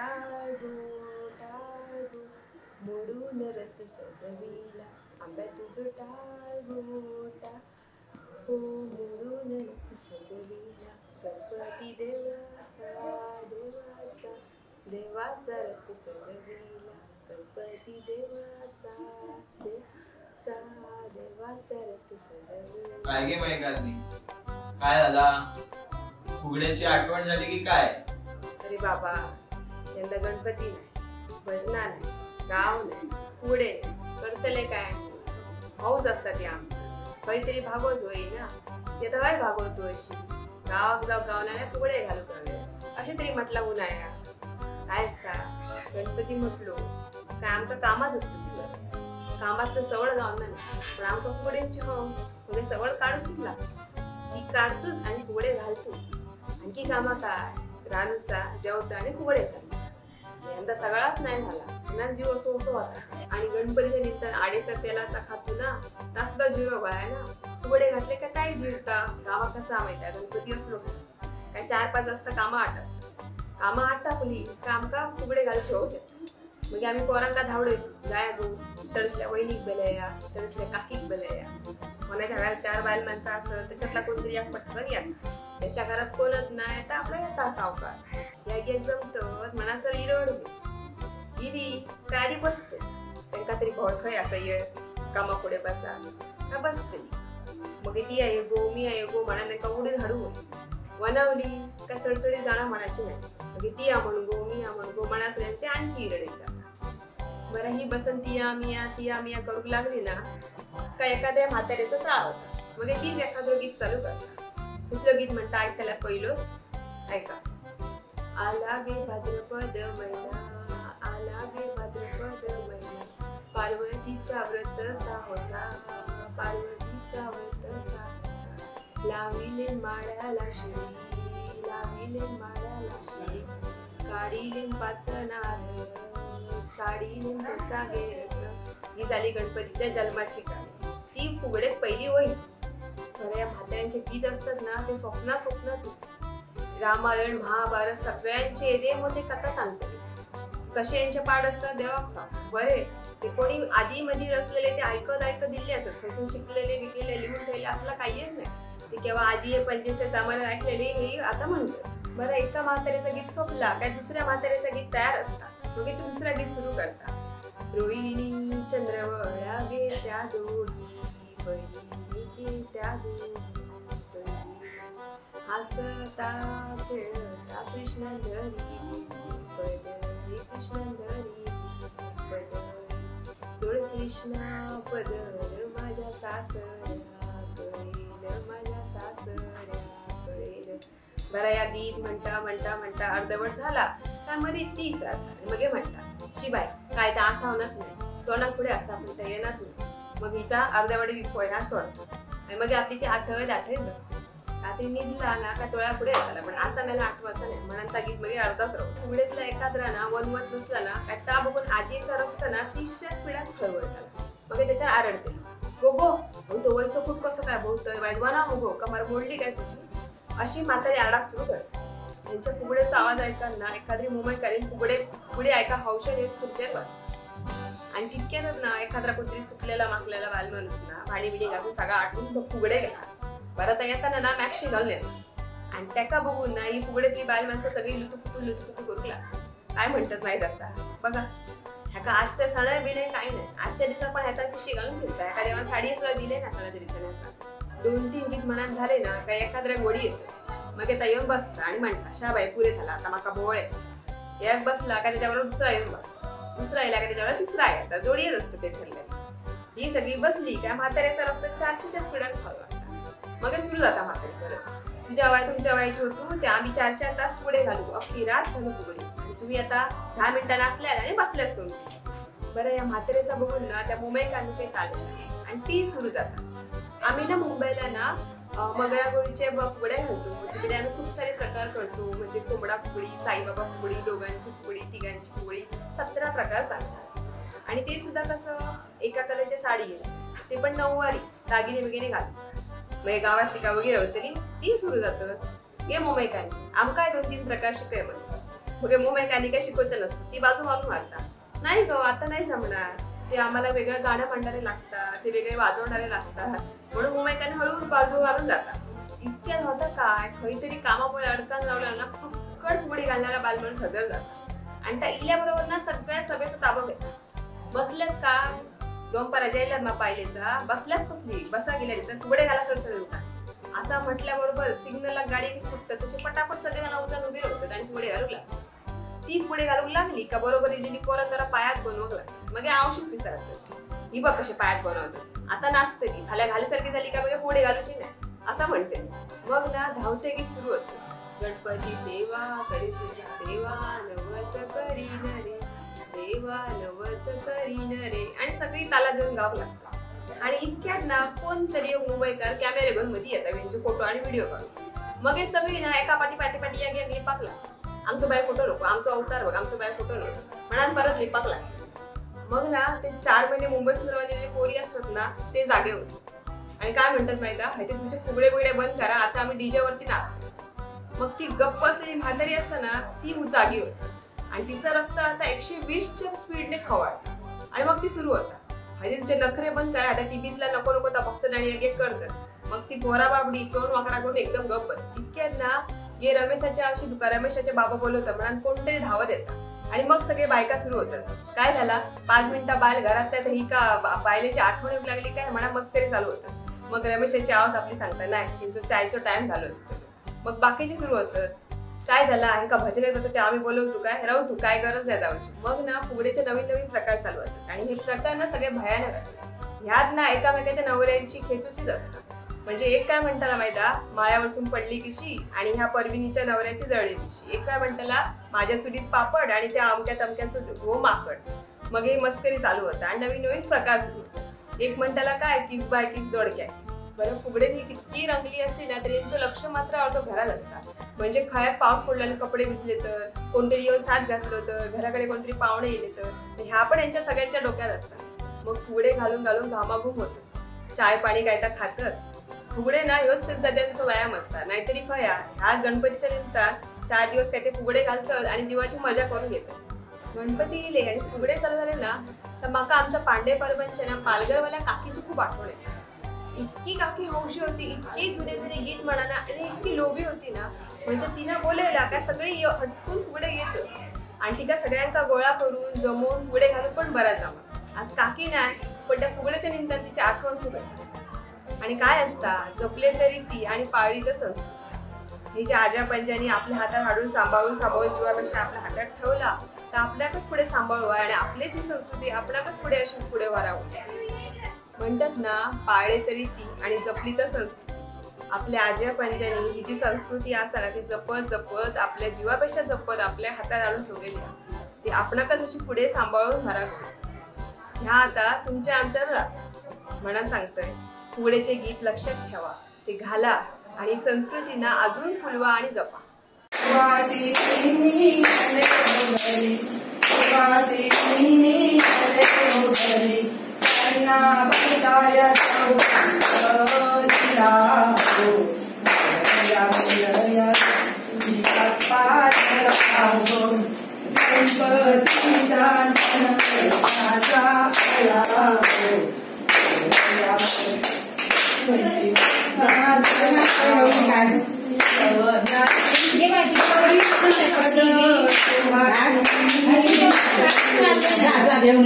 टाळ गो टाळ गो मोडून रथ सजविला, आंब्या तुझो टाळ गो टाळ हो मोडून रथ सजविला, गणपती देवाचा देवाचा देवाचा रथ सजविला, गणपती देवाचा देवाचा देवाचा रथ सजविला। काय गे मैकांनी, काय झाला? फुगड्याची आठवण झाली की काय? अरे बाबा, यंदा गणपती नाही, भजना नाही, गाव नाही, फुगडे नाही, करतले काय? हौस असता ती आमका, खंय तरी भागवत होई ना, ते आता काय भागवतो अशी गावाक जाव गावला नाही फुगडे घालूक हवे अशें तरी म्हटलं उन्हाळ्या। काय असता गणपती म्हटलो काय आमकां कामात असता दिवस, कामात तर सवड गावना नाही, पण आमकां फुगड्यांची हौस म्हणजे सवड काडूचीच लागता, ती काडतूच आणि फुगडे घालतूच। आणखी कामां काय, रांदचा जेवचा आणि फुगडे घालचा। यंदा सगळाच नाही झाला म्हणून जीव असो असो होता। आणि गणपतीच्या निमित्तान आडेचा तेलाचा खातो ना ता सुद्धा जीव आहे ना, फुगडे घातले का काय जीवता। गावात कसा माहिती आहे गणपती असलो काय 4-5 वाजता कामां आटत, कामां आटापली का आमकां फुगडे घालूचे हौस येता। मग आम्ही पोरांका धावडयतो, जाया गो तळसल्या वहिनीक बेलया, तळसल्या काकीक बेलया। कोणाच्या घरात 4 बायल माणसं असत त्याच्यातला कोणतरी एक पटकन येत, त्याच्या घरात कोणच नाही तर आपला येता सावकाश। या एक जमतत मनासर इरड होई इरी काय आधी बसते, त्यांका तरी भोळ खंय असा येळ कामा फुडें बसा काय बसतली। मग ती आहे गो मी आहे गो म्हणा तांकां उडीर हाडूंक वय, वनावली काय सडसडीत जाणा म्हणाची नाही, मग ती या म्हण गो मी या म्हण गो म्हणासर यांचे आणखी इरड जाता। बरं ही बसन तिया मिया तिया मिया करूंक लागली ना काय एखाद्या म्हातारेचो चाळ होता, मग तीच एखादो गीत चालू करता। दुसरं गीत म्हणता ऐकायला पहिलं ऐका, आला गे भाद्रपद महिना, आला गे भाद्रपद महिना, पार्वतीचा व्रत सा होता, पार्वतीचा व्रत सा होता, लाविले माळ्याला शिडी, लाविले माळ्याला शिडी, काढिले 5 नारळ, काढिले त्याचा गेरस। ही झाली गणपतीच्या जन्माची कहाणी, ती फुगडेत पहिली होईच। खरं या म्हाताऱ्यांचे गीत असतात ना ते स्वप्ना स्वप्नात रामायण महाभारत सगळ्यांचे येदे मोठे कथा सांगतले, कसे यांचे पाठ असतात देवाक ठाऊक। बरे ते कोणी आधी मधी रचलेले ते ऐकत ऐकत दिल्ले असत, खंयसून शिकलेले विकलेले लिहून ठेवले असला काहीच नाही, ते केव्हा आजी हे पंजेच्या जमान्यात ऐकलेले हे आता म्हणतात। बरं एका म्हाताऱ्याचं गीत सोपला काय दुसऱ्या म्हाताऱ्याचं गीत तयार असतात, मग ते दुसरं गीत सुरू करतात। रोहिणी चंद्रवळा गे त्या दोघी बहिणी त्या दोघी, हसता खेळता कृष्ण धरी पदरी, कृष्ण धरी पदरी, जोड कृष्णा पदर माझ्या सासऱ्या कळेल, माझ्या सासऱ्या कळेल। बरं या गीत म्हणता म्हणता म्हणता अर्धवट झाला काय मरी ती साथ मगे म्हणता शिवाय काय तर आठवणच नाही, तोंडा पुढे असा म्हणता येणार नाही, मग हिचा अर्धवट ह्या सोडतो आणि मग आपली ती आठवत आठवत बसते। रात्री निधला ना का डोळ्या पुढे येताला, पण आता मला आठवायचं नाही म्हणून त्या गीत मध्ये अर्धाच राहतो। फुगडेतला एखादा ना वनवत नसला ना काय ता बघून आजीचा रक्त ना 30च्या स्पीडात खळबळताला, मग त्याच्यावर आरडते, गो गो भाऊ तो वयचं खूप कसं काय भाऊ तर वाजवा गो कमर मोडली काय तुझी, अशी म्हातारी आरडाक सुरू करते। त्यांच्या फुगड्याचा आवाज ऐकताना एखादी मुंबईकरीन फुगडे फुगडे ऐका हौशेने खुर्चीवर बसतात आणि तितक्यातच ना एखादा कोणतरी चुकलेला माकलेला बालमाणूस ना भाणी बिणी घालून सगळा आठवून फुगडे गेला। बरं तर येताना ना मॅक्शी घालून येतात आणि त्याका बघून ना ही फुगड्यातली बाल माणसं सगळी लुतुपुतू लुतुपुतू करू लागतात। काय म्हणतात माहीत असा बघा, ह्याका आजच्या सणा बिणे काही नाही, आजच्या दिवसात पण ह्याचा पिशी घालून फिरता, ह्याका देवा साडी सुद्धा दिले ना सणाच्या दिवसाने। असा 2-3 गीत म्हणान झाले ना काय एखाद्या गोडी येतो, मग येता येऊन बसता आणि म्हणता शाबाई पुरे झाला आता माका भोळ येतो। एक बसला का त्याच्याबरोबर दुसरा येऊन बसता, दुसरा येला का त्याच्याबरोबर तिसरा येतात, जोडी येत असतो ते ठरलेलं। ही सगळी बसली का म्हाताऱ्याचा रक्त 400च्या स्पीडात खाऊ लागता, मग सुरू जाता म्हातारी परत तुझ्या वय तुमच्या वयाची होतो ते आम्ही 4-4 तास पुढे घालू, अख्खी रात घालू फुगडी, आणि तुम्ही आता 10 मिनिटांना असल्या आणि बसल्याच सोडून। बरं या म्हाताऱ्याचा बघून ना त्या मुंबईकांनी काही चाललं नाही आणि ती सुरू जातात। आम्ही ना मुंबईला ना मंगळागौरीच्या फुगड्या घालतो, तिकडे आम्ही खूप सारे प्रकार करतो, म्हणजे कोंबडा फुगडी, साईबाबा फुगडी, दोघांची फुगडी, तिघांची फुगडी, 17 प्रकार चालतात। आणि ते सुद्धा कसं एका कलरच्या साडी ते पण 9वारी दागिने बिगिने घालतो, मग गावातली का वगैरे होतली ती सुरू जातं। गे मुंबईकांनी आमकां 2-3 प्रकार शिकय म्हणून। मग मुंबईकांनी काय शिकवायचं नसतं, ती बाजू मारून मारता, नाही गं आता नाही जमणार, ते आम्हाला वेगळं गाणं म्हणणारे लागतात, ते वेगळे वाजवणारे लागतात, म्हणून मुंबईकांनी हळूहळू बाजू मारून जातात. इतक्यात होतं काय, काहीतरी कामामुळे अडकान लावल्यावर ना फक्कड फुगडी घालणारा बालमाणूस हजर जातात आणि त्या इल्याबरोबर ना सगळ्या सभेचा ताबा घेतात. बसल्यात का दोन जेल्यात ना पाहिलेचा, बसल्यात कसली बसा गेल्या दिसत फुगडे घाला सडसड दुकान असा म्हटल्याबरोबर सिग्नलला गाडी सुटतात तसे पटापट सगळेजण उचलून उभे होतात आणि फुगडे घालू लागतात. ती पुढे घालू लागली का बरोबर इलेली पोरं जरा पायात बनवू लागतात, मग आवश्यक पिसाळतात, ही बघ कसे पायात बनवतात, आता नाचतली फाल्या घालीसारखी झाली का मग पुढे घालूची नाही असं म्हणते. मग ना धावते गीत सुरू होतं, गणपती देवा करी तुझी सेवा नवस करीन रे देवा नवस करीन रे, आणि सगळी ताला देऊन गाऊ लागतात. आणि इतक्यात ना कोणतरी एक मुंबईकर कॅमेरे घेऊन मध्ये येतात त्यांचे फोटो आणि व्हिडिओ काढून. मग हे सगळी ना एका पाठी पाठी पाठी या लिपाक लागतात, आमचं बाय फोटो नको, आमचा अवतार बघ, आमचं बाय फोटो नको म्हणाल, परत लिपाक लागतात. मग ना ते 4 महिने मुंबईत सुरवातीला पोरी असतात ना ते जागे होते आणि काय म्हणतात माहिती का, ते तुमचे फुगडे बिगडे बंद करा, आता आम्ही डीजे वरती नाचतो. मग ती गप्प असलेली म्हातारी असताना ती जागी होते आणि तिचं रक्त आता 120च्या स्पीडने खवळतं आणि मग ती सुरू होतात, म्हणजे तुमचे नखरे बंद करा, आता टीव्हीतला नको नको तर फक्त आणि एक एक करतात. मग ती पोरा बाबडी तोंड वाकडा करून एकदम गप्प बस. इतक्यात ना ये रमेशाच्या आवशी दुका रमेशाचे बाबा बोलवतात म्हणून कोणतरी धावत येतात आणि मग सगळे बायका सुरू होतात, काय झाला 5 मिनिटं बायल घरात तर ही का बायलेची आठवण येऊ लागली काय म्हणा, मस्करी चालू होतात. मग रमेशाची आवाज आपली सांगतात नाही त्यांचं चायचं टाइम झालो असतो. मग बाकीचे सुरू होतं, काय झालं आणि का भजन जातं ते आम्ही बोलवतो काय राहू तू काय गरज नाही जाऊची. मग ना फुगडीचे नवीन नवीन प्रकार चालू होतात आणि हे प्रकार ना सगळे भयानक असतात. ह्यात ना एकामेकाच्या नवऱ्यांची खेचूशीच असतात, म्हणजे एक काय म्हणताला माहिती माळ्यावरसून पडली किशी आणि ह्या परविनीच्या नवऱ्याची जळली पिशी, एक काय म्हणताला माझ्या चुलीत पापड आणि त्या अमक्या तमक्यांचं हो माकड. मग हे मस्करी चालू होतं आणि नवीन नवीन प्रकार सुरू होतात. एक म्हणताला काय किस बाय किस दोडक्या किस. बरं फुगडे ही किती रंगली असली ना तरी यांचं लक्ष मात्र अर्ध घरात असतात, म्हणजे खळ्यात पाऊस पडला आणि कपडे भिजले तर, कोणतरी येऊन साथ घातलं तर, घराकडे कोणतरी पाहुणे येले तर, ह्या पण यांच्या सगळ्यांच्या डोक्यात असतात. मग फुगडे घालून घालून घामाघूम होतं, चाय पाणी काय तर खातात. फुगडे ना व्यवस्थित जात्यांचा व्यायाम असतात, नाहीतरी खया ह्या गणपतीच्या निमित्तात 4 दिवस काय ते फुगडे घालतात आणि जीवाची मजा करून घेतात. गणपती येले आणि फुगडे चालू झाले ना तर माका आमच्या पांडे परबांच्या ना पालघरवाल्या काकीची खूप आठवण येते. इतकी काकी हौशी होती, इतकी जुने जुने गीत म्हणाना आणि इतकी लोभी होती ना, म्हणजे तिनं बोलायला काय सगळी हटकून फुगडे येतच आणि तिका सगळ्यांका गोळा करून जमवून फुगडे घालून पण बरा जमा. आज काकी नाही पण त्या फुगड्याच्या निमित्तानं तिची आठवण खूप येते. आणि काय असता जपले तरी ती आणि पाळली तर संस्कृती. हे जे आजा पंजानी आपल्या हातात हाडून सांभाळून सांभाळून जीवापेक्षा आपल्या हातात ठेवला तर आपल्याकच पुढे सांभाळू आणि आपलीच ही संस्कृती आपल्याकच पुढे अशी पुढे वारावं. म्हणतात ना पाळले तरी ती आणि जपली तर संस्कृती. आपल्या आज्या पंजानी ही जी संस्कृती असताना ती जपत जपत आपल्या जीवापेक्षा जपत आपल्या हातात आणून ठेवलेली आहे, ती आपणाकच अशी पुढे सांभाळून व्हावं. ह्या आता तुमच्या आमच्यातच असा म्हणून सांगतोय, फुगडेचे गीत लक्षात ठेवा, ते घाला आणि संस्कृतींना अजून फुलवा आणि जपा.